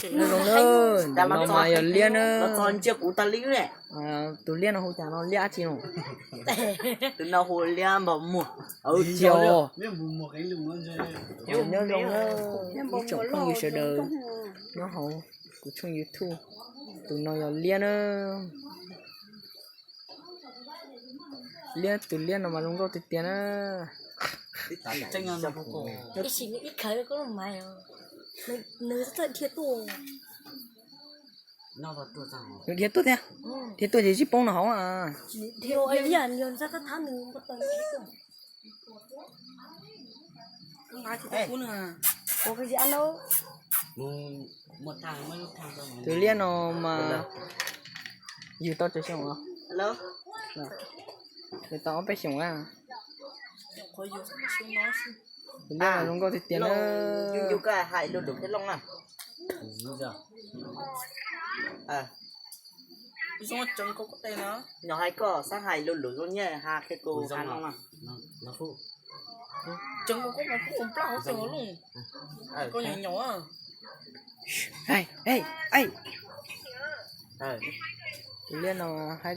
Zoo na, tus no mas yog liab na. Tus liab no hu cas no, liab dab tsi no? Tus no hu liab npog muag. Nyob zoo na, ib tsoom phooj ywg sawv daws nyob hauv kuv tshooj YouTube. Tus no yog liab na. Liab, tus liab no mas zoo nkauj tiag tiag na. Ib sim ib khawv koj mas nws dhia tuaj. Nws dhia tuaj thiab. Dhia tuaj ces tsis poob no hauv. Tus liab no mas yug tau tsawg xyoo los? Yug tau ob peb xyoos na. Tus liab no zoo nkauj tiag tiag na. Nyob hais koj xav hais lus lus zoo nyiaj ha qhia kuv ha no. Tus liab no hais